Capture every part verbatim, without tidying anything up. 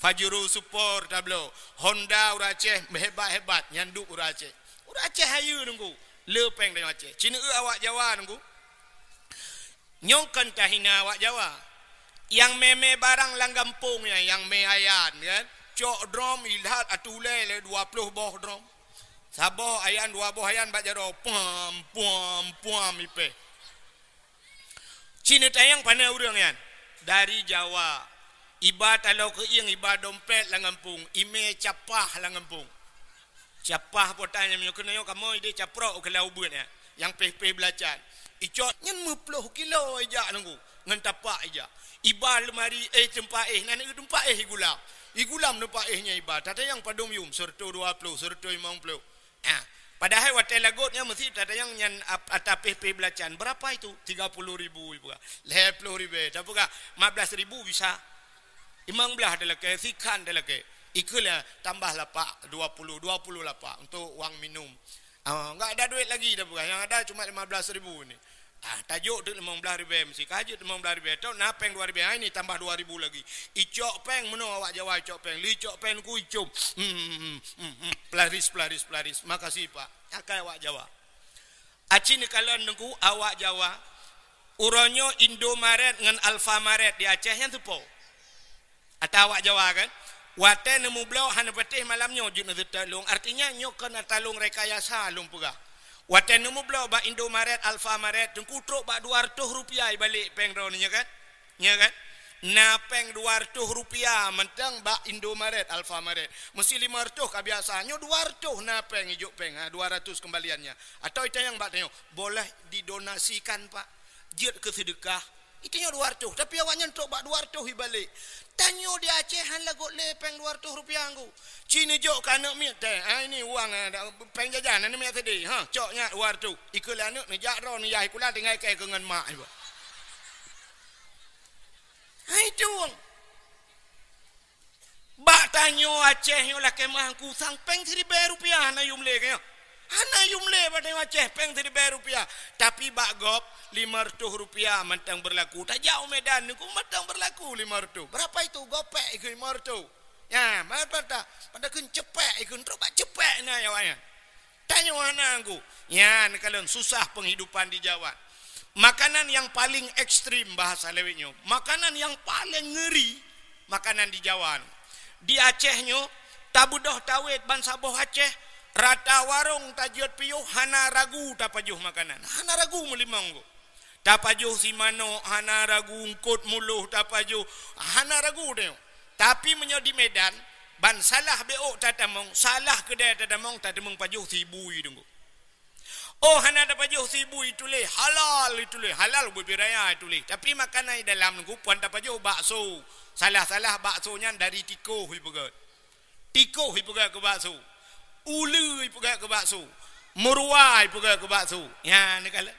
Pajero Sport tabloe. Honda ureueng Aceh hebat-hebat, nyan duek ureueng Aceh. Ureueng Aceh hayeue Teungku. Le péng tanyoe Aceh. Ci neueu awak Jawa Teungku. Nyoe kon tahina awak Jawa. Nyang mè-mè barang lam gampông nyan, nyang mè ayan kan. Cok drom ilhat atulée lé dua ploh boh drom. Saboh ayan, dua boh ayan bak jaroe, puam, puam, puam ipéh. Ci neutanyong pane ureueng nyan? Dari Jawa. Iba taloe keuieng, iba dompet lam gampông, imè capah lam gampông. Capah po tanyong meunyoe keunoe kamoe ideh caprok keu lam ubeut nyan. Nyang péh-péh beulacan. Icok nyan meuploh kilo ijak Teungku. Ngon tapak ijak. Iba leumari éh teumpat éh, nan teumpat éh igulam. Igulam teumpat éh nyan iba. Tatanyong padum yum, seureutôh dua ploh, seureutôh limong ploh. Ha, padahai watée lagot nyan meusti tatanyong nyan ap-, ata péh-péh beulacan. Berapa itu? Tiga puluh ribu ipeugah. Lhée ploh ribée. Tapeugah, lima belas ribu bisa. Limong blaih talakée, sikhan talakée. Ikeulah tambah lapak, dua puluh, dua puluh lapak untuk wang minum. Ah, enggak ada duit lagi tapeugah. Yang ada cuma lima belas ribu ni. Ah, tajok teuk limong blaih ribée meusti. Ka jeuet limong blaih ribée. Tau na péng dua ribée. Ha, ini tambah dua ribu lagi. Icok péng meunoe awak Jawa icok péng. Li icok péng ku icom. Hmm, hmm, hmm, hmm, hmm. Pelaris, pelaris, pelaris. Makasih, Pak. Akai awak Jawa. Aci neukalon Teungku awak Jawa. Uroe nyoe Indomaret ngon Alfamaret di Aceh nyan teupo. Ata awak Jawa kan? Watée neumubloe hana patéh malam nyoe jeuet neuseutot lôn. Artinya nyoe kon ata lôn rekayasa lôn peugah. Watée neumubloe bak Indomaret, Alfamaret, Teungku trok bak dua reutôh rupiah ibalek péng droeneuh nyan kan? Nya kan? Na péng dua reutôh rupiah mantong bak Indomaret, Alfamaret. Meusti lima reutôh ka biasa. Nyoe dua reutôh na péng ijok péng, ha, dua ratus kembaliannya. Atau itanyong bak tanyoe, boleh didonasikan, Pak? Jeuet keu seudeukah? Itanyoe dua reutôh, tapi awaknyan trok bak dua reutôh ibalek. Tanyoe di Aceh han lagot lé péng dua reutôh rupiah Teungku. Ci neujok keu aneuk miet teh, ha, ini uang, eh, da-, péng jajan aneuk miet tadi. Ha, cok nyan dua reutôh. Ikeu lé aneuk neujak droe neuyah sikula tinggai keu ngon mak iba. Hai tueng. Bak tanyoe Aceh nyoe lakée meuangku sang péng siribée rupiah hana yum lé keu nyoe. Hana yum lé bak tanyoe Aceh péng siribée rupiah. Tapi bak gob lima reutôh rupiah mantong beurlaku. Tajak u Medan Teungku mantong beurlaku lima reutôh. Berapa itu? Gopek ikeu lima reutôh. Ya, mantong ta. Pada keu cepek ikeu trok bak cepek na ya awaknyan. Tanyoe hana Teungku. Nyan kalon susah penghidupan di Jawa. Makanan yang paling ekstrim bahasa lewat nyoe. Makanan yang paling ngeri makanan di Jawa. Di Aceh nyoe tabeudôh tawét ban saboh Aceh, rata warong tajeuet piôh hana ragu tapajoh makanan. Hana ragu meulimong Teungku. Tapajoh si manok hana ragu, eungkot muloh tapajoh hana ragu deh. Tapi meunyoe di Medan, ban salah B O tatamong, salah keudè tatamong, tatamong pajoh si bui Teungku. Oh, hana tapajoh si bui tuléh halal, tuléh halal bubé raya tuléh. Tapi makanan di dalam Teungku puan tapajoh bakso. Salah-salah bakso nyan dari tikoh ipeugét. Tikoh ipeugét keu bakso. Uleue ipeugét keu bakso. Meuruwa ipeugét keu bakso. Nyan neukalon.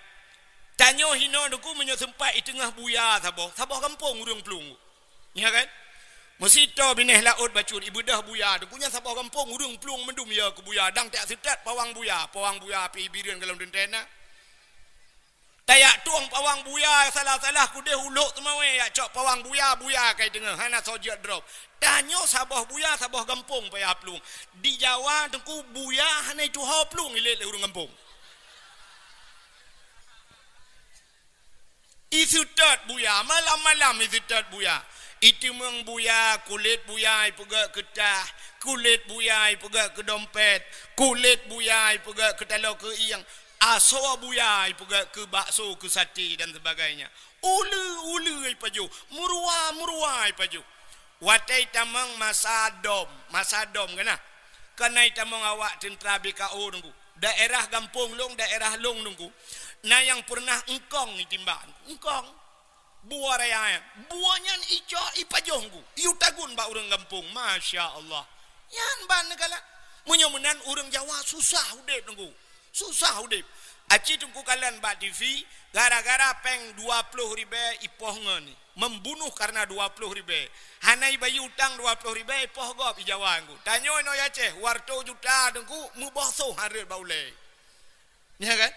Tanyoe hinoe Teungku meunyoe seumpat i teungoh buya saboh, saboh gampông ureuëng plueng. Ya kan? Meusi toe binéh laôt bacut ibeudôh buya, Teungku nyan saboh gampông ureuëng plueng mandum ya keu buya, dang tajak seutôt pawang buya, pawang buya pih ibireuen golom teuntée na. Tajak tueng pawang buya salah-salah keudeh u Lhokseumawe jak cok pawang buya, buya ka i teungoh, hana soe jeuet drop. Tanyoe saboh buya saboh gampông payah plueng. Di Jawa Teungku buya hana ituho plueng ilét lé ureuëng gampông. Iseutôt buya, malam-malam iseutôt buya. Iteumeung buya, kulét buya ipeugét keu tah, kulét buya ipeugét keu dompet, kulét buya ipeugét keu taloe keuieng, asoe buya ipeugét keu bakso, keu sate dan sebagainya. Uleue-uleue ipajoh, meuruwa-meuruwa ipajoh. Watée itamong masa dom, masa dom kana. Kana itamong awak teuntra B K O Teungku. Daerah gampông lôn, daerah lôn Teungku. Na nyang peureunah eungkong itimbak. Eungkong. Buah raya nyan. Buah nyan icok ipajoh Teungku. Iutagun bak ureuëng gampông. Masya Allah. Nyan ban neukalon. Meunyoe meunan ureuëng Jawa susah udép Teungku. Susah udép. Aci Teungku kalon bak T V, gara-gara péng dua ploh ribée ipoh ngon. Membunuh karena dua ploh ribée. Hana ibayeue utang dua ploh ribée ipoh gob i Jawa Teungku. Tanyoe inoe Aceh, dua reutôh juta Teungku meuboh soh hareuet bak ulée. Ya kan?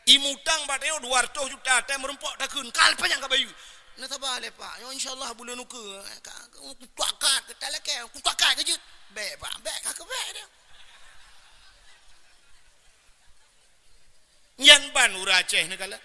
Imutang bak tanyoe dua reutôh juta, tée meurumpok takheun, kal panyang ka bayeue. Neusabar lé, Pak. Nyoe insya Allah buleuen ukeue. Ka, ka, kupakat, ka talakée, kupakat keu jeuet. Bék, Pak. Bék, ka keu bék dia. Nyan ban ureuëng Aceh neukalon.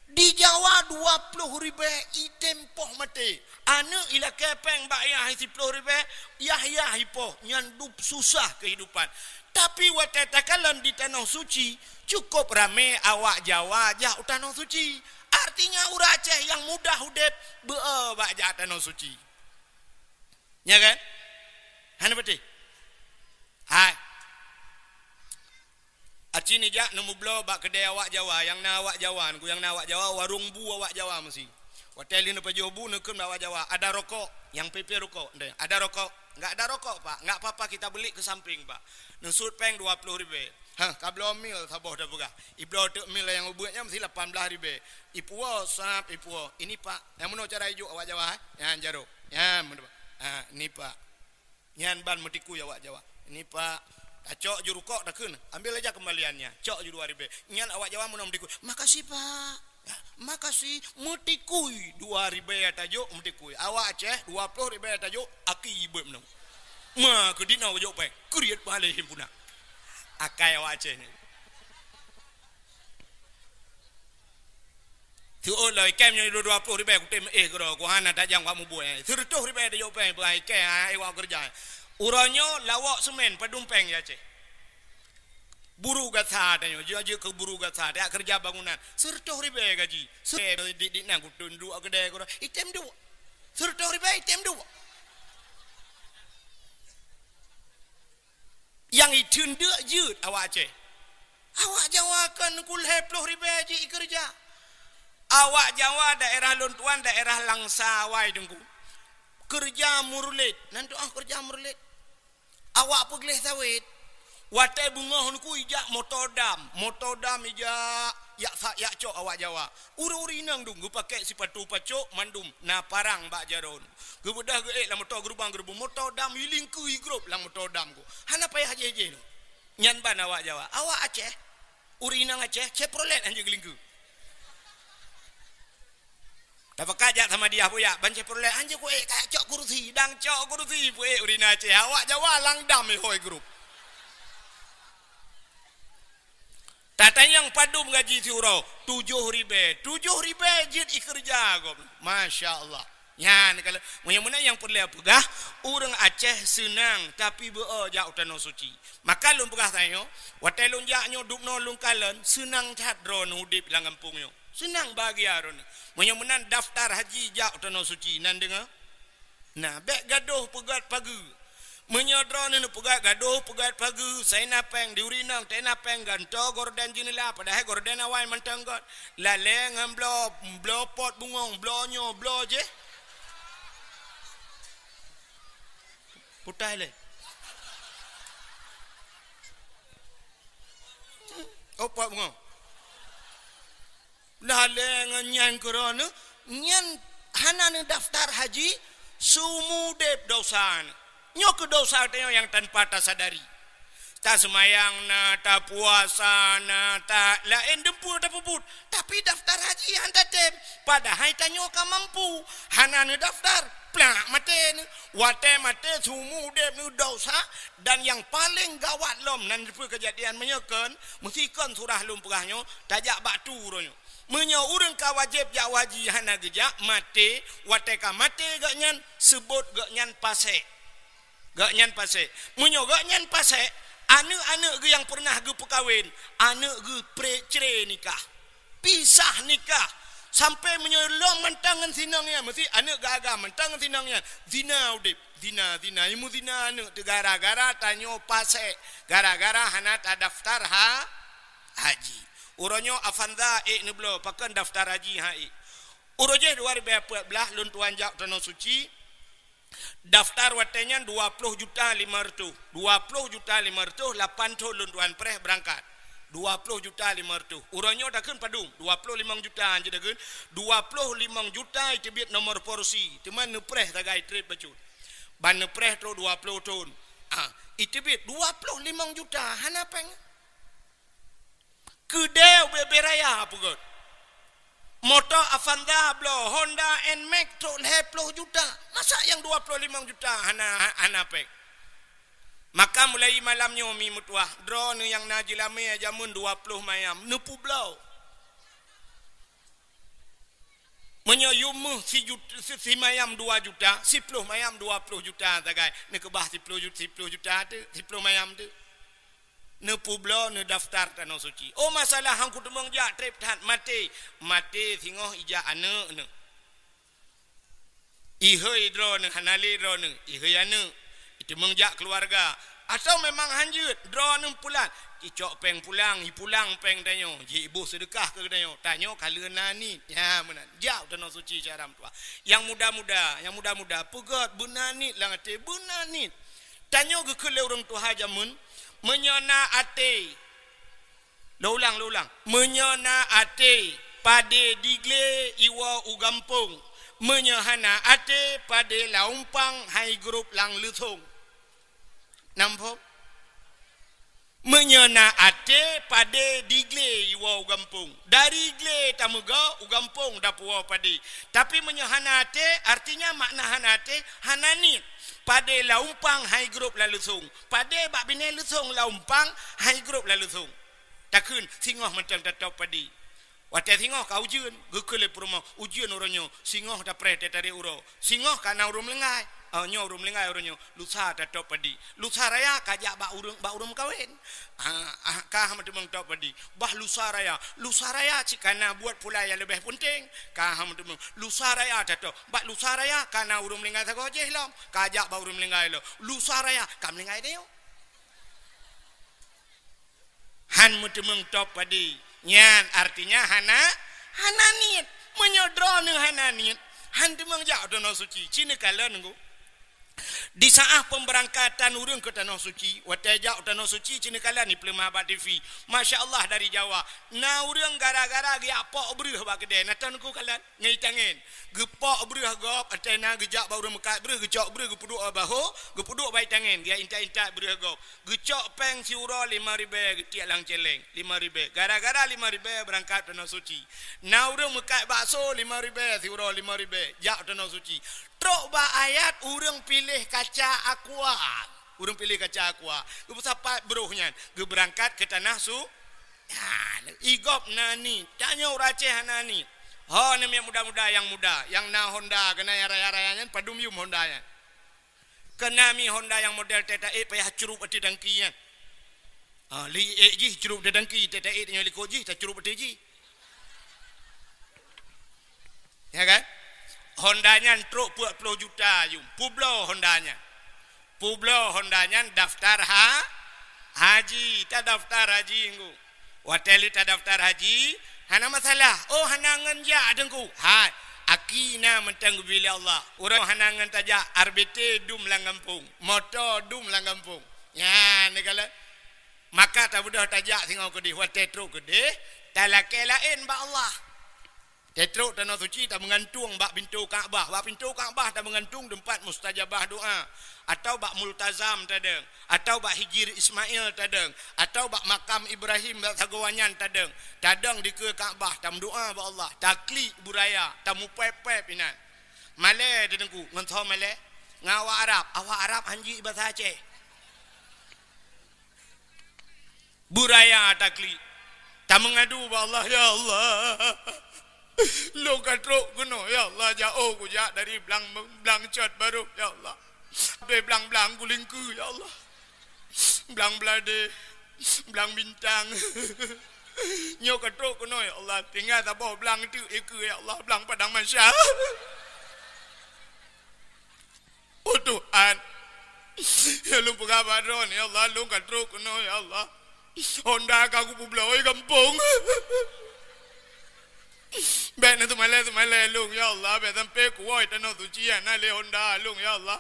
Di Jawa dua ploh ribée item poh maté. Aneuëk ilakée péng bak yah siploh ribée, yah-yah ipoh. Nyan dub susah kehidupan. Tapi watée takalon di Tanoh Suci, cukup ramé awak Jawa jak u Tanoh Suci. Artinya ureuëng Aceh nyang mudah udeb beu bak jak Tanoh Suci. Nya kan? Hana beutôi? Hai. Aci nijak neumubloe bak keudè awak Jawa, nyang na awak Jawa, nungku nyang na awak Jawa, warong bu awak Jawa meusi. Watée lheueh neupajoh bu neukheun bak awak Jawa, "Ada rokok?" Nyang pié-pié rokok, ndeh, "Ada rokok?" "Enggak ada rokok, Pak." "Enggak apa-apa, kita beli ke samping, Pak." Neusut péng dua ploh ribée. "Hah, ka bloe mil saboh tapeugah." Ibloe teuk mil nyang ubeuet nyan meusi lapan blaih ribée. Ipuwoe, sab, ipuwoe. "Ini, Pak." Nyang meunoe cara ijok awak Jawa, eh? Nyan jaroe. Nyan meunoe. Ha, "Ini, Pak." Nyan ban meutikui awak Jawa. "Ini, Pak." Tacok ju rukok takheun, "Ambil aja kembaliannya." Cok ju dua ribée. Nyan awak Jawa meunoe meutikui. "Makasih, Pak." "Ya, makasih." Meutikui dua ribée tajok meutikui. Awak Aceh dua ploh ribée tajok aki ibeuet meunoe. Ma keu dinoe jok péng. Kriet baleh himpuna. Akai awak Aceh ni. Teuôt lom, "Ikém nyoe dua ploh ribée, kutem éh keudroe, kuhana tajang bak mubuet. Sireutôh ribée tajok péng, peugah ikém, ah, éh, wak keureuja." Uroe nyoe lawok seumén padum péng ya, Ceh. Buru gasa tanyoe, jeuet, jeuet keu buru gasa, tajak keureuja bangunan. Sireutôh ribée gaji. Se-, dik, dik nan kutem duek keudè keudroe. Item duek. Sireutôh ribée item duek. Nyang item duek jeuet awak Aceh. Awak Jawa kan kulhée ploh ribée jih ikeureuja. Awak Jawa daerah lôn tuan daerah Langsa awai teungku. Keureuja murulét, nan tuah keureuja murulét. Awak peugleh sawét. Watée beungoh nungku ijak moto dam, moto dam ijak yak sa-, yak cok awak Jawa. Ureuëng-ureuëng inong dum geupakée sipatu pacok mandum na parang bak jaroe. Geubeudôh geuék lam moto geurubang geurubung moto dam ilingkui grup lam moto dam ku. Hana payah jeh-jeh. Nyan ban awak Jawa. Awak Aceh, ureuëng inong Aceh, Chevrolet anjeuet geulingkeu. Tapakat jak sama dia puyak, ban Chevrolet anjeuet kuék ka cok kursi, dang cok kursi puék ureuëng inong Aceh. Awak Jawa lang dam ihôi grup. Tatanyong padum gaji siuroe, tujoh ribée. Tujoh ribée jeuet ikeureuja gob. Masya Allah. Nyan kalau meunyoe meunan nyang peureulée peugah, ureuëng Aceh seunang tapi beu jak u Tanoh Suci. Maka lôn peugah tanyoe, watée lôn jak nyoe dubnoe lôn kalon, seunang that droeneuh udeb lam gampông nyoe. Seunang bahagia droeneuh. Meunyoe meunan daftar haji jak u Tanoh Suci, nan deungoe? Nah, bék gadoh peugét pageue. Meunyoe droeneuh neupeugét gadoh peugét pageue, sai na péng di ureuëng inong, tai na péng gantoe gorden jeuneula, padahai gorden awai mantong got. Lalée ngon bloe, bloe pot bungong, bloe nyoe, bloe jih. Putai lé. Oh, pot bungong. Lalée ngon nyan keudroeneuh, nyan hana neudaftar haji, seumudeb dosa nyoe. Nyoe keuh dosa tanyoe nyang tanpa tasadari. Taseumayang na, tapuasa na, ta-, laén dumpeue tapeubuet, tapi daftar haji han tatem. Padahai tanyoe ka mampu, hana neudaftar, plak maté neuh. Watée maté seumudeb neuh dosa, dan nyang paleng gawat lom nan peue keujadian meunyoe kon, meusi kon surah lôn peugah nyoe, tajak bak tu uroe nyoe. Meunyoe ureuëng ka wajéb jak haji hana geujak, maté, watée ka maté gobnyan, seubot gobnyan pasék. Gobnyan pasék. Meunyoe gobnyan pasék, aneuëk-aneuëk geuh nyang peureunah geupeukawen, aneuëk geuh pre-, cre nikah. Pisah nikah. Sampai meunyoe lom mantong ngon sinong nyan, meusi aneuëk geuh agam mantong ngon sinong nyan, zina udeb, zina, zina, imeuzina aneuëk teuh gara-gara tanyoe pasék, gara-gara hana tadaftar ha-, haji. Uroe nyoe Avanza ék neubloe, pakon daftar haji han ék. Uroe jih dua ribée peuet blaih lôn tuan jak u Tanoh Suci, daftar watée nyan dua ploh juta lima reutôh. Dua ploh juta lima reutôh, lapan thon lôn tuan preh beurangkat. Dua ploh juta lima reutôh. Uroe nyoe takheun padum, dua ploh limong juta han jeuet takheun. Dua ploh limong juta iteubiet nomor porsi, teuma neupreh sagai treb bacut. Ban neupreh trok dua ploh thon. Ah, iteubiet dua ploh limong juta, hana péng. Keudée ubé-ubé raya peugét. Moto Avanza bloe, Honda Nmax trok lhèe ploh juta. Masa nyang dua ploh limong juta hana, hana péng? Maka mulai malam nyoe mi meutuah, droeneuh nyang na jeulamé jameun dua ploh mayam, neupeubloe. Meunyoe yum méuh sijut-, si-, simayam dua juta, siploh mayam dua ploh juta sagai, neukeubah siploh jut-, siploh juta teuh, siploh mayam teuh. Neupeubloe, neudaftar tanoh suci. Oh, masalah han kuteumeung jak trép that, maté. Maté singoh ijak aneuk neuh. Ihôi droeneuh, hana lé droeneuh, ihôi aneuk. Iteumeung jak keuluwarga. Atawa memang han jeuet, droeneuh pulang. Icok péng pulang, ipulang péng tanyoe. Ji iboh seudeukah keu tanyoe. Tanyoe ka lheueh na niet. Nyan meunan. Jak tanoh suci syedara meutuah. Nyang muda-muda, nyang muda-muda, peugöt beuna niet lam até, beuna niet. Tanyoe geukheun lé ureueng tuha jameun, meunyoe na até, lôn ulang, lôn ulang. Meunyoe na até, padé di glé iwoe u gampông. Meunyoe hana até, padé lam umpang hai grôp lam leusông. Namphom? Meunyoe na até, padé di glé iwoe u gampông. Dari glé tameugoe u gampông tapuwoe padé. Tapi meunyoe hana até, artinya makna hana até, hana niet. Padé lam umpang hai grôp lam leusông. Padé bak binéh leusông lam umpang hai grôp lam leusông. Takheun singoh mantong tatôb padé. Watèe singoh ka ujeuen, geukheun lé peurumoh, ujeuen uroe nyoe, singoh tapreh tatarek uroe. Singoh ka na ureueng meulinggai. Oh, nyoe ureueng meulinggai uroe nyoe, lusa tatôb padé. Lusa raya ka jak bak ureueng, bak ureueng meukawen. Ah, ah, ka han meuteumèe tôb padé. Bah lusa raya. Lusa raya cit ka na buet pula nyang leubeh peunteng. Ka han meuteumèe. Lusa raya tatôb. Bak lusa raya ka na ureueng meulinggai sagoe jih lom. Ka jak bak ureueng meulinggai lom. Lusa raya ka meulinggai tanyoe. Han meuteumèe tôb padé. Nyan artinya hana, hana niet. Meunyoe droeneuh hana niet, han teumèe jak u tanoh suci. Ci neukalon nunggu. Di saat pemberangkatan ureueng keu tanoh suci, watèe jak u tanoh suci, ci neukalon dipeuleumah bak T V. Masya Allah, dari Jawa. Na ureueng gara-gara geujak pok breuh bak keudè, na tanoh nunggu kalon. Ngon itangen. Geupok breuh gob, ateueh na geujak bak ureueng meukat breuh, geucok breuh, geupeuduek bak bahô, geupeuduek bak itangen, geujak intat-intat breuh gob. Geucok péng siuroe limong ribèe, geutiek lam céléng, limong ribèe. Gara-gara limong ribèe beurangkat tanoh suci. Na ureueng meukat bakso limong ribèe, siuroe limong ribèe, jak tanoh suci. Trok bak ayat ureueng piléh kaca aqua. Ureueng piléh kaca aqua. Geupeusapat broh nyan, geubeurangkat keu tanoh su-, Nyan, i gob na niet, tanyoe ureueng Aceh hana niet. Ho, neumiet muda-muda nyang muda, nyang na Honda, keunan nyang raya-raya nyan, padum yum Honda nyan. Keunan mi Honda nyang model teuh taék payah crup ateueh tangki nyan. Ha, li ék jih crup ateueh tangki, teuh taék tanyoe likot jih, tacrup ateueh jih. Ya kan? Honda nyan trok peuet ploh juta yum. Peubloe Honda nyan. Peubloe Honda nyan daftar ha-, haji. Tadaftar haji ngu. Watèe lheueh tadaftar haji, hana masalah. Oh, hana ngon jak teungku. Hai, aki na mantong geubri lé Allah. Ureueng hana ngon tajak, R B T dum lam gampông. Moto dum lam gampông. Nyan, neukalon. Maka tabeudôh tajak singoh keudeh. Watèe trok keudeh, talakèe laén bak Allah. Teutrok tanoh suci tameungantung bak pintoe Ka'bah. Bak pintoe Ka'bah tameungantung teumpat mustajabah doa. Atawa bak Multazam tadong. Atawa bak Hijir Ismail tadong. Atawa bak makam Ibrahim bak sagoe nyan tadong. Tadong dikeue Ka'bah, tameudoa bak Allah. Taklik beuraya, tamupèp-pèp inan. Malèe teuh teungku, ngon soe malèe? Ngon awak Arab. Awak Arab han jeuet basa Aceh. Beuraya taklik. Tameungadu bak Allah, "Ya Allah, lôn ka trok keunoe, ya Allah, jiôh kujak dari Blang, Blang Cot Barô, ya Allah. Dari Blang-Blang kulingkeue, ya Allah. Blang Beulade, Blang Bintang. Nyoe ka trok keunoe, ya Allah. Tinggai saboh blang teuk ikeue, ya Allah, Blang Padang Masya." Oh Tuhan, ya lôn peugah bak Droeneuh, ya Allah, lôn ka trok keunoe, ya Allah. Honda ka kupeubloe gampông. Bèk na seumalèe-seumalèe lôn, ya Allah, bèk sampai kuwoe tanoh suci hana lé Honda lôn, ya Allah.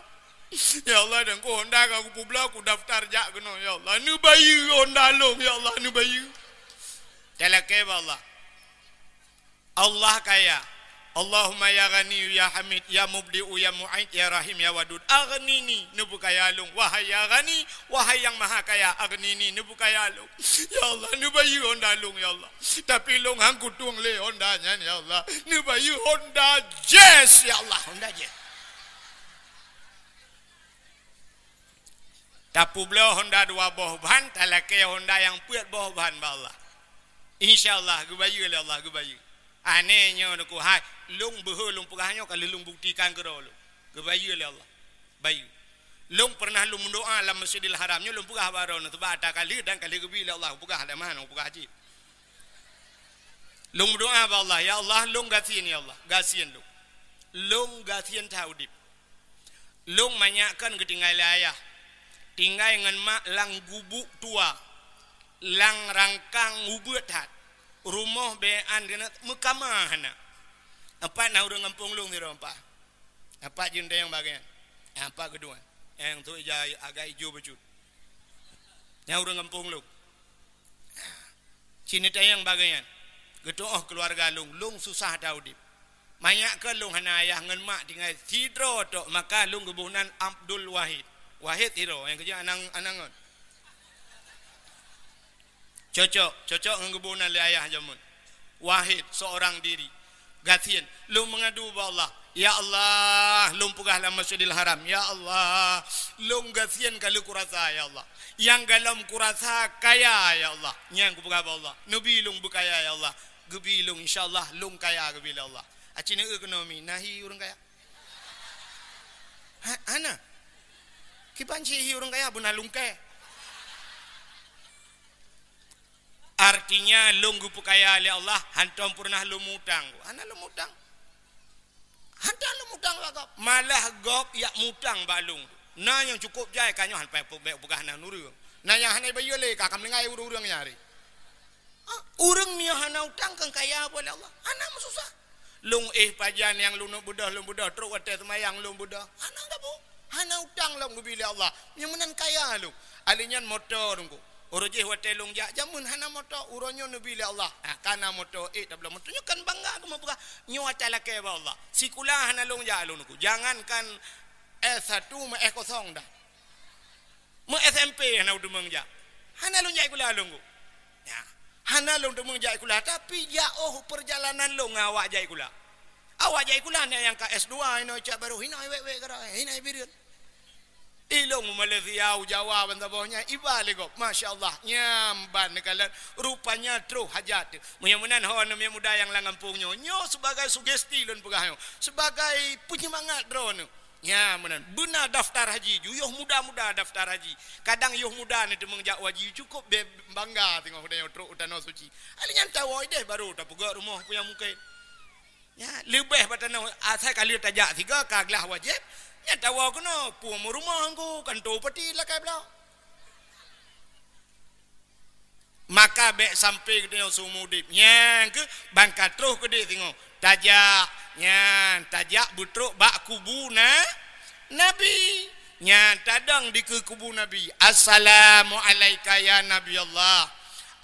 Ya Allah, dan ku Honda ka kupeubloe, kudaftar jak keunoe, ya Allah. Neubayeue Honda lôn, ya Allah, neubayeue. Talakèe bak Allah. Allah kaya. Allahumma ya Ghani ya Hamid, ya Mubdi'u ya Mu'id, ya Rahim ya Wadud. Aghnini, neupeukaya lôn. Wahai ya Ghani, wahai yang maha kaya, aghnini, neupeukaya lôn. Ya Allah, neubayeue honda lôn, ya Allah. Tapi lôn han kutueng lé honda nyan, ya Allah. Neubayeue honda Jazz, ya Allah. Honda Jazz. Tapeubloe honda dua boh ban, talakée honda nyang peuet boh ban bak Allah. Insya Allah, geubayeue lé Allah, geubayeue. Aneh nyoe neuku hai, lôn beuhe lôn peugah nyoe ka lheueh lôn buktikan keudroe lôn. Geubayeue lé Allah. Bayeue. Lôn pernah lôn meudoa lam Masjidil Haram nyoe lôn peugah bak droeneuh, sabab ata ka lheueh dan ka lheueh geubi lé Allah, peugah lam hana peugah cit. Lôn meudoa bak Allah, "Ya Allah, lôn gasien, ya Allah, gasien lôn. Lôn gasien that udeb. Lôn manyak kon geutinggai lé ayah. Tinggai ngon mak lam gubuk tuha, lam rangkang ubeut that. Rumoh bèe an keuneuk meukama hana." Apat na ureueng gampông lôn sidroe apat. Apat jeuet tanyong bak geuh nyan. Apat keudua. Nyang tu ija agak ijo bacut. Nyang ureueng gampông lôn. Cit neutanyong bak geuh nyan. Geutu'oh keuluwarga lôn, lôn susah that udeb. Manyak kon lôn hana ayah ngon mak tinggai sidroe tok, maka lôn geuboh nan Abdul Wahid. Wahid sidroe, nyang keujeuet anang, anang ngon. Cocok, cocok ngon geuboh nan lé ayah jameun. Wahid, seorang diri. Gasien, lôn meungadu bak Allah. Ya Allah, lôn peugah lam Masjidil Haram. Ya Allah, lôn gasien ka lheueh kurasa, ya Allah. Nyang golom kurasa kaya, ya Allah. Nyan kupeugah bak Allah. Neubi lôn beukaya, ya Allah. Geubi lôn, insya Allah, lôn kaya geubi lé Allah. Aci neu keunoe mi, na hi ureueng kaya? Ha, hana. Kiban cit hi ureueng kaya beuna lungkée. Artinya, lôn geupeukaya lé Allah, hantom peureunah lôn mutang. Hana lôn mutang. Hantom lôn mutang bak gob. Malah gob jak mutang bak lôn. Na nyang cukôp jai ka nyoe han payah bèk peugah nan ureueng. Na nyang hana bayeue lé ka, ka meuninggai ureueng-ureueng nyan hari. Ah, ureueng meunyoe hana utang kan kaya buet lé Allah. Hana meususah. Lôn éh pajan nyang lôn beudôh, lôn beudôh, trok watèe seumayang lôn beudôh. Hana gabuk. Hana utang lôn geubi lé Allah. Nyang meunan kaya lôn. Alèh nyan moto teungku. Uroe jéh watèe lôn jak jameun hana moto, uroe nyoe neubi lé Allah. Ha, kana moto, éh tabloe moto. Nyoe kan bangga keumeung peugah. Nyoe ata lakèe bak Allah. Sikula hana lôn jak lôn teungku. Jangankan S satu, meu'S kosong dah. Meu S M P hana uteumeung jak. Hana lôn jak sikula lôn ku. Ya. Hana lôn teumeung jak sikula, tapi jak óh peurjalanan lôn ngon awak jak sikula. Awak jak sikula na nyang ka S dua, hinoe cak barô, hinoe wék-wék gara, hinoe bireuen. I lôn u Malaysia, u Jawa, ban saboh nyan, iba lé gob. Masya Allah, nyan ban neukalon, rupanya troh hajat. Meunyoe meunan ho aneuk muda nyang lam gampông nyoe, nyoe sebagai sugesti lôn peugah nyoe, sebagai peunyemangat droeneuh. Nyan meunan, beuna daftar haji, ju yoh muda-muda daftar haji. Kadang yoh muda ni teumeung jak haji, cukup be-, bangga teungoh udah nyoe trok u Tanoh Suci. Alèh nyan tawoe deh baru tapeugöt rumoh peue nyang mungken. Nyan, leubeh bak tanoh asai ka lheueh tajak sigoe ka glah wajéb. Nyan tawoe keunoe, peue meurumoh ngku, kan tu pati lakèe bloe. Maka bèk sampai geutanyoe seumeu udép. Nyang keuh ban ka troh keudéh singoh. Tajak, nyan, tajak beutrok bak kubu na-, Nabi. Nyan, tadong dikeue kubu Nabi. "Assalamu alaika ya Nabi Allah.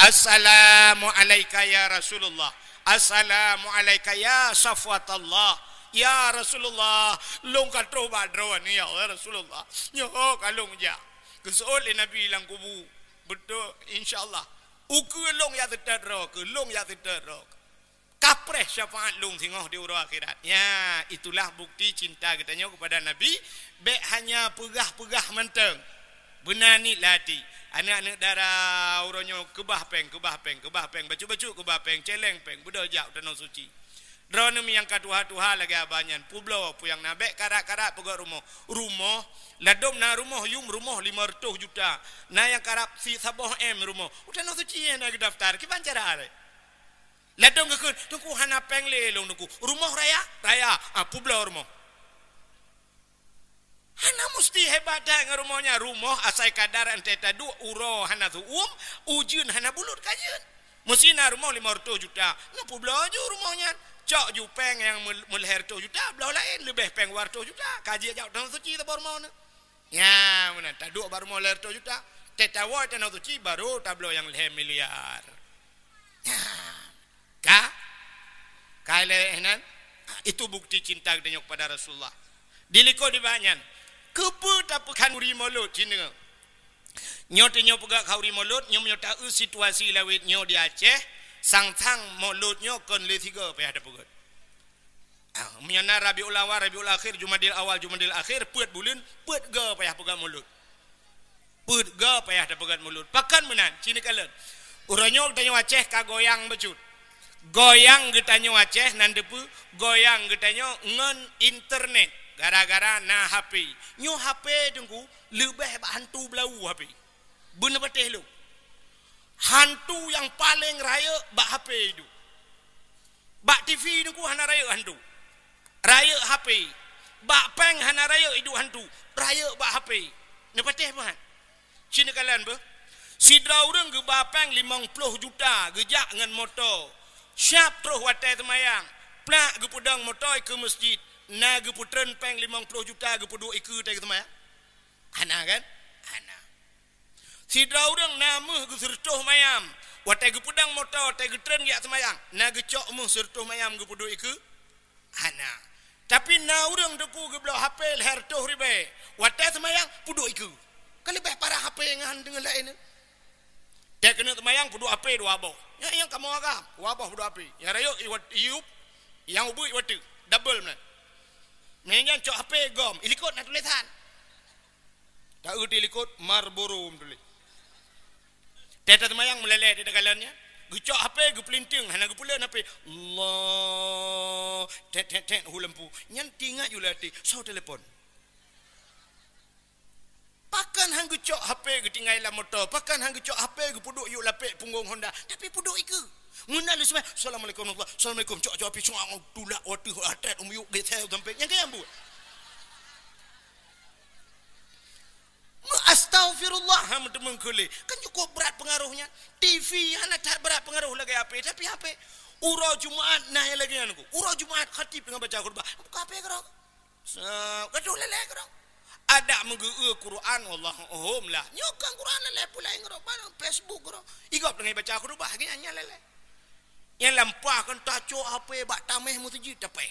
Assalamu alaika ya Rasulullah. Assalamu alaika ya Safwatallah. Ya Rasulullah, lôn ka troh bak droeneuh, ya Rasulullah. Nyoe ka lôn jak." Geuseuôt lé Nabi lam kubu. Beutôi, insya Allah. Ukeue lôn jak seutôt droe keuh, lôn jak seutôt droe keuh. Kapreh syafaat lôn singoh di uroe akhirat. Ya, itulah bukti cinta geutanyoe kepada Nabi. Bèk hanya peugah-peugah mantong. Beuna niet lam até. Aneuk-aneuk dara uroe nyoe keubah péng, keubah péng, keubah péng, bacut-bacut keubah péng, céléng péng, beudôh jak u Tanoh Suci. Droeneuh nyang ka tuha-tuha lagèe abah nyan, peubloe peue nyang na, bèk karat-karat peugöt rumoh. Rumoh, ladôm na rumoh yum rumoh limong reutôh juta. Na nyang karab si saboh M rumoh. U Tanoh Suci na geudaftar, kiban cara lé. Ladôm geukheun, "Teungku hana péng lé lôn Teungku. Rumoh raya?" "Raya." "Ah, peubloe rumoh." Hana musti hebat that ngon rumoh nyan. Rumoh asai kadar 'oh teuh taduek, uroe hana seu-uem, ujeuen hana bulut ka jeuet. Meusti na rumoh limong reutôh juta. Neupeubloe ju rumoh nyan. Cok ju péng nyang meu-, meulhèe reutôh juta, bloe laén leubeh péng dua reutôh juta. Ka jeuet jak u Tanoh Suci saboh rumoh nyan. Nyan meunan, taduek bak rumoh lhèe reutôh juta. Teuh tawoe Tanoh Suci baru tabloe nyang lhèe miliar. Nyan. Ka? Ka lé nyan? Ah, Itu bukti cinta geutanyoe kepada Rasulullah. Di likot di bak nyan, keupeue tapeukan khanduri Maulud cit nyoe? Nyoe tanyoe peugah khanduri Maulud, nyoe meunyoe taeu situasi lawét nyoe di Aceh, sang-sang Maulud nyoe kon lé sigoe payah tapeugöt. Ah, meunyoe na Rabiul Awal, Rabiul Akhir, Jumadil Awal, Jumadil Akhir, peuet buleuen, peuet goe payah peugöt Maulud. Peuet goe payah tapeugöt Maulud. Pakon meunan, cit neukalon. Uroe nyoe geutanyoe Aceh ka goyang bacut. Goyang geutanyoe Aceh nan deupeue, goyang geutanyoe ngon internet gara-gara na H P. Nyoe H P Teungku leubeh bak hantu beulawu H P. Beuneupatéh lôn. Hantu nyang paleng rayeuk bak H P iduek. Bak T V Teungku hana rayeuk hantu. Rayeuk H P. Bak péng hana rayeuk iduek hantu. Rayeuk bak H P. Neupatéh beuhat. Cit neukalon beuh. Sidroe ureuëng geuba péng limong ploh juta geujak ngon moto. Siap troh watée seumayang. Plak geupeudong moto ikeue meuseujid. Na geupeutreun péng limong ploh juta geupeuduek ikeue watée geuseumayang? Hana kan? Hana. Sidroe ureuëng na méuh geuseureutoh mayam. Watée geupeudong moto, watée geutreun geujak seumayang, na geucok méuh seureutoh mayam geupeuduek ikeue? Hana. Tapi na ureuëng Teungku geubloe H P lhée reutôh ribée. Watée seumayang, peuduek ikeue. Ka leubeh parah H P ngon deungon laén. Watée keuneuk seumayang, peuduek H P dua boh. Nyang, nyang kamoe agam, dua boh peuduek H P. Nyang rayeuk iwat-, iyup, nyang ubeut iwateuk. Double meunan. Meunan nyan cok H P gom, ilikot na tulésan. Taeu di likot Marlboro meutuléh. Teuh taseumayang meulélée di takalon nyan. Geucok H P, geupeulinteung, hana geupeuleuen H P. Allah, tet, tet, tet, hu lampu. Nyan teuingat ju lé até, soe telepon. Pakon han geucok H P geutinggai lam moto, pakon han geucok H P geupeuduek yue lapék punggong Honda, tapi peuduek ikeue. Meunan lé seumayang, "Assalamualaikum warahmatullahi." "Assalamualaikum." Cok, cok H P, cok, tulak wateuh, atret, um, yue geusée sampé. Nyang kaya buet. Astaghfirullah, ha, meuteumèe keu lé. Kan cukup brat peungaroh nyan. T V hana that brat peungaroh lagèe H P, tapi H P. Uroe Jumat na nyang lagèe nyan, Teungku. Uroe Jumat khatib teungoh baca khutbah. Buka H P keudroe. Sa-, gadoh lélée keudroe. Adak meugeu-eu Quran, wallahu a'lam lah. Nyoe kan Quran lélée pulai keudroe, barang Facebook keudroe. Igob teungoh baca khutbah, geuh nyan lélée. Nyang lampah kan tacok H P bak taméh meuseujid tapéh.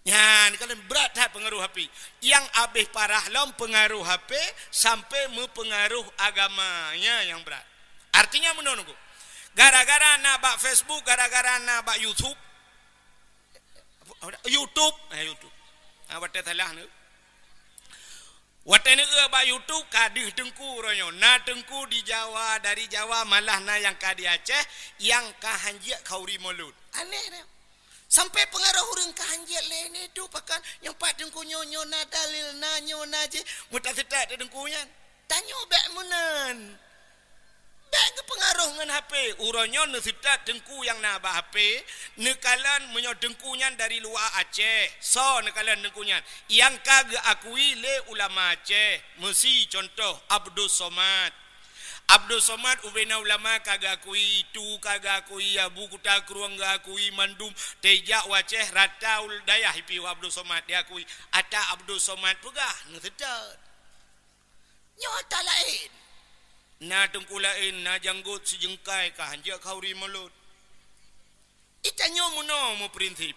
Nyan, kalon brat that peungaroh H P. Nyang abéh parah lom peungaroh H P sampai meupeungaroh agama. Nyan nyang brat. Artinya meunoe, Teungku. Gara-gara na bak Facebook, gara-gara na bak YouTube. YouTube, eh, YouTube. Ah, watèe salah ni. Watèe neueu bak YouTube ka deuh teungku uroe nyoe. Na teungku di Jawa, dari Jawa, malah na nyang ka di Aceh, nyang ka hanjeuet khanduri Maulud. Aneh deh. Sampai peungaroh ureueng ka hanjeuet lé ni tu pakan nyang pat teungku nyoe, nyoe na dalil na, nyoe na jih. Meutaseutat teungku nyan. Tanyoe bèk meunan. Bèk geupeungaroh ngon H P. Uroe nyoe neuseutat teungku nyang na bak H P, neukalon meunyoe teungku nyan dari luwa Aceh. Soe neukalon teungku nyan? Nyang ka geuakui lé ulama Aceh. Meusi contoh Abdus Somad. Abdus Somad ubena ulama ka geuakui, Tu ka geuakui, Abu Kuta Krueng geuakui, mandum teujak u Aceh rata ul dayah ipiôh Abdus Somad diakui. Ata Abdus Somad peugah neuseutat. Nyoe ata laén. Na teungku laén, na janggot sijeungkai ka hanjeuet khanduri Maulud. Itanyoe meunoe meuprinsip.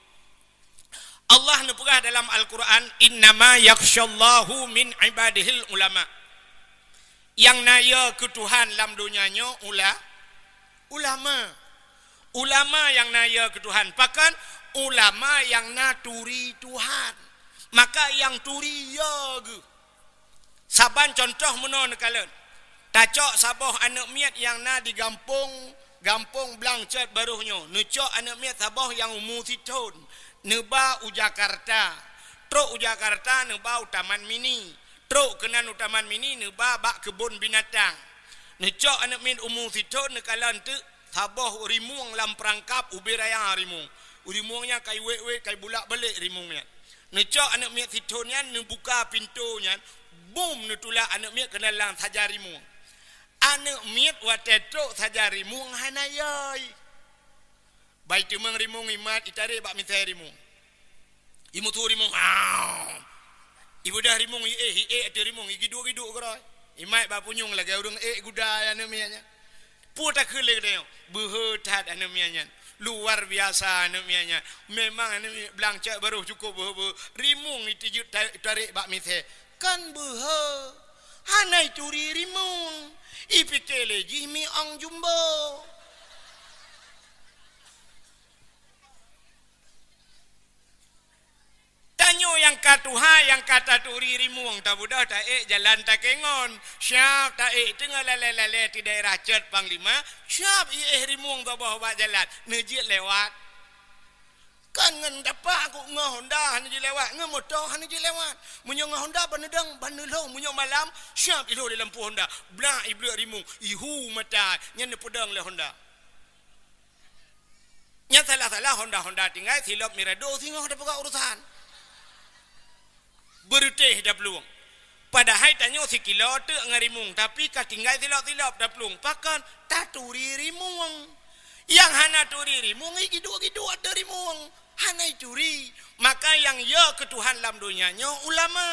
Allah neupeugah dalam Al-Quran, "Innama yakhsyallaha min ibadihil ulama." Nyang na yö keu Tuhan lam donya nyoe ula-, ulama. Ulama nyang na yö keu Tuhan. Pakon? Ulama nyang na turi Tuhan. Maka nyang turi yö geuh. Saban contoh meunoe neukalon. Tacok saboh aneuk miet nyang na di gampông, gampông Blang Cot Barôh nyoe. Neucok aneuk miet saboh nyang umu sithon, neuba u Jakarta. Trok u Jakarta neuba u Taman Mini. Trok keunan u Taman Mini neuba bak keubon binatang. Neucok aneuk miet umu sithon neukalon teuk saboh rimueng lam peurangkap ubé raya rimueng. Rimueng nyan ka iwék-wék, ka ibulak-balik rimueng nyan. Neucok aneuk miet sithon nyan, neubuka pintoe nyan, bum, neutulak aneuk miet keunan lam sajan rimueng. Aneuk miet watèe trok sajan rimueng hana yö. Bai teumeung rimueng imat, itarek bak misai rimueng. Imusu rimueng. Aw. Ibeudoh rimueng, iéh, iéh ateueh rimueng, igiduk-giduk keudroe. Imat bak punyueng lagèe ureueng ék guda aneuk miet nyan. Peue takheun lé geutanyoe? Beuhe that aneuk miet nyan. Luar biasa aneuk miet nyan. Memang aneuk miet blang cak baroh cukup beuhe-beuhe. Rimueng iteujeuet ta-, tarek bak misée. Kan beuhe. Hana ituri rimueng. Ipike lé jih miong jumbo. Tanyoe nyang ka tuha, nyang ka taturi rimueng, tabeudôh taék jalan takengon. Siab taék teungoh lalée-lalée di daerah Cot Panglima, siab iéh rimueng saboh bak jalan. Neujeuet lewat. Kan ngon tapak ku ngon Honda hana jeuet lewat, ngon moto hana jeuet lewat. Meunyoe ngon Honda ban neudong, ban neulhong, meunyoe malam, siab ilhong lé lampu Honda. Blah ibleuet rimueng, ihu mata, nyan neupeudong lé Honda. Nyang salah-salah Honda-Honda tinggai silop mirado singoh tapeugah urusan. Beureutéh taplueng. Padahai tanyoe sikilo teuk ngon rimueng, tapi ka tinggai silop-silop taplueng. Pakon? Taturi rimueng. Nyang hana turi rimueng, i giduek-giduek ateueh rimueng. Hana ituri. Maka nyang yo keu Tuhan lam donya nyoe ulama.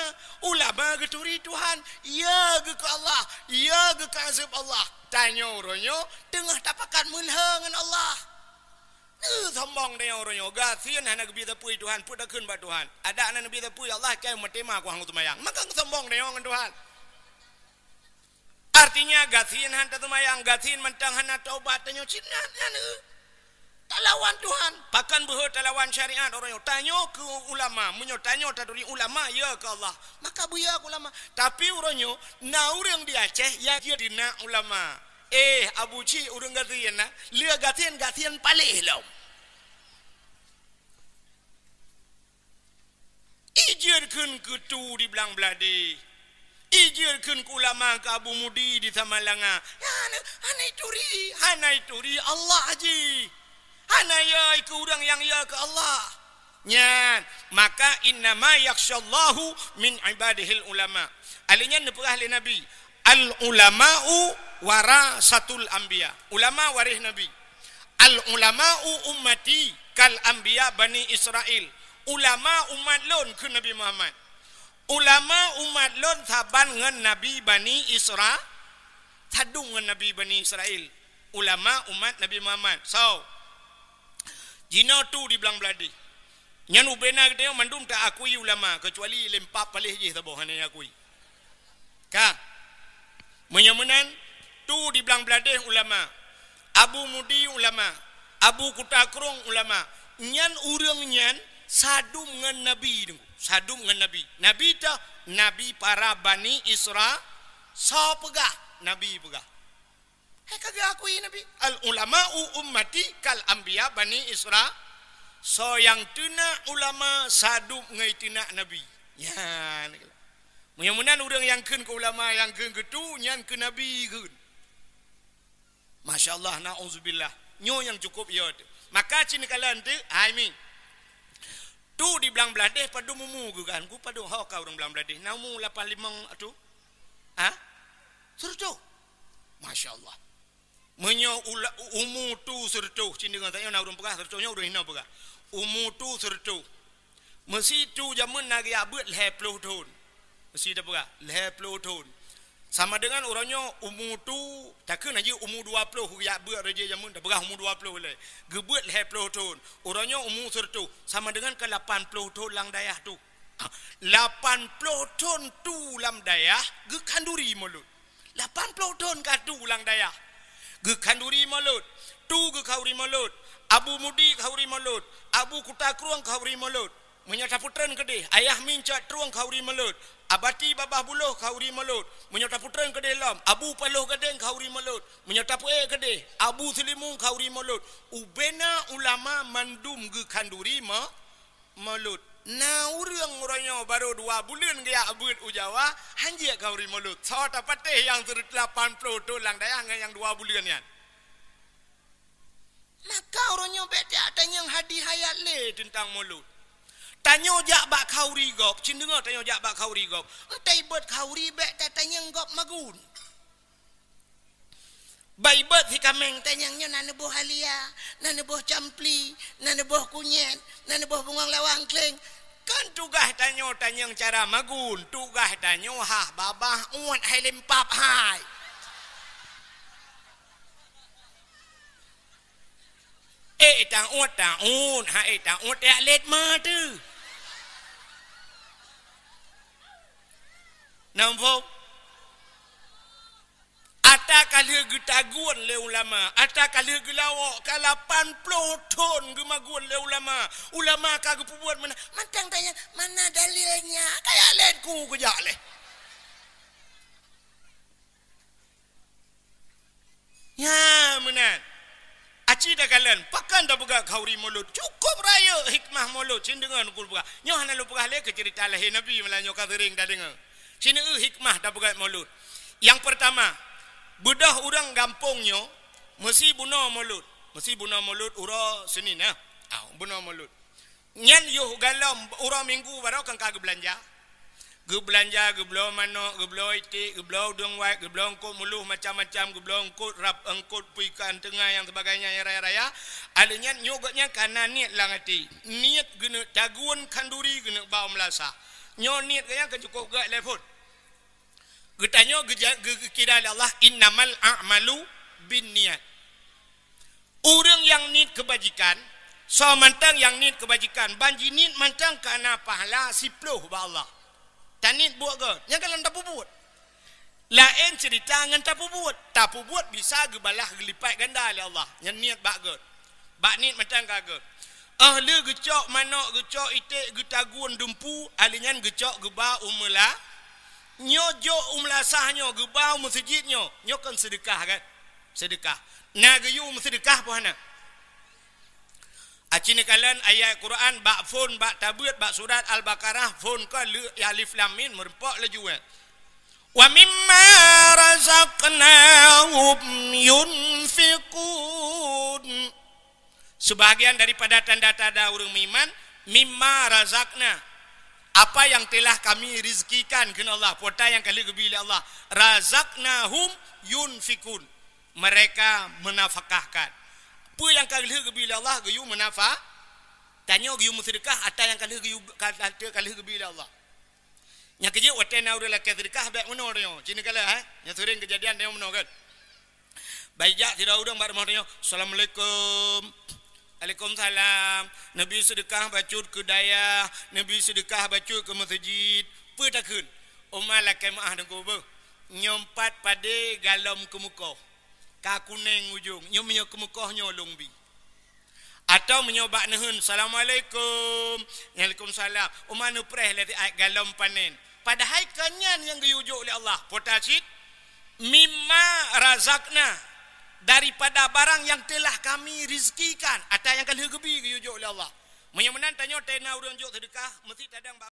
Ulama geuturi Tuhan. Yo geuh keu Allah. Yo geuh keu azeueb Allah. Tanyoe uroe nyoe teungoh tapakat meulhö ngon Allah. Neusombong tanyoe uroe nyoe, gasien hana geubri sapeue Tuhan, peue takheun bak Tuhan. Adak hana neubri sapeue Allah, kai maté ma kuah ngon seumayang. Maka sombong tanyoe ngon Tuhan. Artinya, gasien hana taseumayang, gasien mantong hana taubat tanyoe cit nyan, nyan, eh. Talawan Tuhan, pakon beuhe talawan syariat uroe nyoe. Tanyoe keu ulama, meunyoe tanyoe taturi ulama, yo keu Allah. Maka beuyo keu ulama. Tapi uroe nyoe, na ureuëng di Aceh nyang jeuet keu ulama. Eh, Abu Cik ureuëng gasien na, lé gasien, gasien paléh lom. Ijeuet kheun keu tu di Blang Bladeh. Ijeuet kheun keu ulama keu Abu Mudi di Samalanga. Hana, hana ituri, hana ituri Allah jih. Hana yo keu ureuëng nyang yo keu Allah. Nyan, maka innama yakhsyallahu min ibadihil ulama. Alèh nyan neupeugah lé Nabi, "Al ulama'u warasatul anbiya." Ulama waréh Nabi. "Al ulama'u ummati kal anbiya Bani Israil." Ulama umat lôn kheun Nabi Muhammad. Ulama umat lôn saban ngon Nabi Bani Isra-, sadum ngon Nabi Bani Israil. Ulama umat Nabi Muhammad. So, jinoe tu di Blang Bladeh. Nyan ubena geutanyoe mandum taakui ulama, keucuali lempap paléh jih saboh hana akui. Ka. Meunyoe meunan, tu di Blang Bladeh ulama, Abu Mudi ulama, Abu Kuta Krueng ulama. Nyan ureuëng nyan sadum ngon Nabi, sadum ngon Nabi. Nabi toh, Nabi para Bani Isra-, soe peugah? Nabi peugah. Hai ka geuakui Nabi, "Al ulama'u ummati kal anbiya Bani Isra." Soe nyang teunak ulama sadum ngon teunak Nabi. Nyan. Meunyoe meunan ureuëng nyang kheun keu ulama, nyang kheun keu tu, nyan keu Nabi kheun. Masya Allah, na'udzubillah. Nyoe nyang cukup yo teuh. Maka cit neukalon teuh, hai mi. Tu di Blang Bladeh padum umu geuh kan? Ku padum ho ka ureuëng Blang Bladeh. Na umu lapan limong tu? Ha? Sireutoh. Masya Allah. Meunyoe ula-, umu tu sireutoh, cit deungon tanyoe na ureuëng peugah sireutoh, nyoe ureuëng hinoe peugah. Umu tu sireutoh. Meusi tu jameun na geujak beuet lhée ploh thon. Meusi tapeugah, lhée ploh thon. Sama deungon uroe nyoe umu tu, takheun aja umu dua ploh geujak beuet raja jameun, tapeugah umu dua ploh lé. Geubeuet lhée ploh thon. Uroe nyoe umu sireutoh, sama deungon ka lapan ploh thon lam dayah tu. Lapan ploh thon tu lam dayah geukhanduri mulod. Lapan ploh thon ka tu lam dayah. Geukhanduri mulod. Tu geukhanduri mulod. Abu Mudi khanduri mulod. Abu Kuta Krueng khanduri mulod. Meunyoe tapeutren keudeh, Ayah Min Cot Trueng khanduri mulod. Abati Babah Buloh khanduri mulod. Meunyoe tapeutren keudeh lom, Abu Paloh Gadeng khanduri mulod. Meunyoe tapeuék keudeh, Abu Seulimeum khanduri mulod. Ubena ulama mandum geukhanduri mu-, mulod. Na ureuëng uroe nyoe barô dua buleuen geujak beuet u Jawa, hanjeuet khanduri mulod. Soe tapatéh nyang sireutoh lapan ploh thon lam dayah ngon nyang dua buleuen nyan? Maka uroe nyoe bék tajak tanyong hadih ayat lé teuntang mulod. Tanyoe jak bak khanduri gob, cit deungoe tanyoe jak bak khanduri gob. Entah ibot khanduri bék tatanyong gob magun. Bak ibot si kaméng tanyong nyoe na neuboh halia, na neuboh campli, na neuboh kunyét, na neuboh bungong lawang kléng. Kan tugaih tanyoe tanyong cara magun, tugaih tanyoe hah babah uet hai lempap hai. Eh, taun, taun, ha, eh, taun, tiak lét ma teuh. Nampak? Ata ka lheueh geutagun lé ulama, ata ka lheueh geulawok, ka lapan ploh thon geumagun lé ulama. Ulama ka geupeubuet meunan, mantang tanya, "Mana dalilnya?" Kaya lét ku keujak lé. Ya, meunan. Aci takalon, pakon tapeugah khauri Maulud? Cukup rayeuk hikmah Maulud, cit deungon ku peugah. Nyoe hana lôn peugah lé keu ceurita lahé Nabi, malah nyoe ka seuring tadeungoe. Sineuk hikmah tapeugah Maulud. Nyang peurtama, beudôh ureuëng gampông nyoe meusi bunoe Maulud. Meusi bunoe Maulud uroe Senin, eh. Ah, bunoe Maulud. Nyan yoh galom uroe Minggu baroe kan ka geubeulanja. Geubeulanja, geubloe manok, geubloe iték, geubloe udeueng wait, geubloe eungkot meuluh macam-macam, geubloe eungkot rab, eungkot pui ikan teungai nyang sebagainya nyang raya-raya. Alèh nyan nyoe gobnyan ka na niet lam até. Niet geuneuk tagun khanduri, geuneuk ba u meulasah. Nyoe niet gobnyan ka cukôp gèt lé phon. Geutanyoe geuja-, geu-, geukira lé Allah, "Innamal a'malu binniyat." Ureuëng nyang niet keubajikan, soe mantong nyang niet keubajikan, ban jiniet mantong ka na pahala siploh bak Allah. Taniet buet gèt, nyan ka lom tapeubuet. Laén ceurita ngon tapeubuet. Tapeubuet bisa geubalah geulipat ganda lé Allah. Nyan niet bak gèt. Bak niet mantong ka gèt. Óh lheueh geucok manok, geucok iték, geutagun dumpu, alèh nyan geucok geuba u meula-, nyoe jok u meulasah nyoe, geuba u meuseujid nyoe, nyoe kon seudeukah kan? Seudeukah. Na geuyue meuseudeukah peue hana? Aci neukalon ayat Quran bak phon, bak tabeuet, bak surat Al-Baqarah, phon ka lheueh alif lam mim, meureumpok laju, eh. "Wa mimma razaqnahum yunfiqun." Sebahagian daripada tanda-tanda ureuëng meuiman, "Mimma razaqna." Apa yang telah Kami rezekikan, kheun Allah, peue ata nyang ka lheueh geubri lé Allah. "Razaqnahum yunfiqun." Mereka menafkahkan. Peue nyang ka lheueh geubri lé Allah, geuyue meunafa-, tanyoe geuyue meuseudeukah ata nyang ka lheueh geuyue, ka, ka lheueh geubri lé Allah. Nyang keujeuet watèe na ureuëng lakèe seudeukah bèk meunoe tanyoe. Cit neukalon, eh? Nyang seuring keujadian tanyoe meunoe kan? Bak jak sidroe ureuëng bak rumoh tanyoe, "Assalamualaikum." "Waalaikumsalam." Neubri seudeukah bacut keu dayah, neubri seudeukah bacut keu meuseujid. Peue takheun? "Oma lakèe meu'ah Teungku beuh. Nyoe pat padé galom keumeukoh. Ka kunèng ujong. Nyoe meunyoe keumeukoh nyoe lôn bi." Atawa meunyoe bak neuheun, "Assalamualaikum." "Waalaikumsalam." "Oma neupreh lé siat galom panèn." Padahai kon nyan nyang geuyue jok lé Allah. Peue ata cit? "Mimma razaqna." Daripada barang yang telah Kami rezekikan. Ata nyang ka lheueh geubri geuyue jok lé Allah. Meunyoe meunan tanyoe watèe na ureuëng jok seudeukah, meusti tadong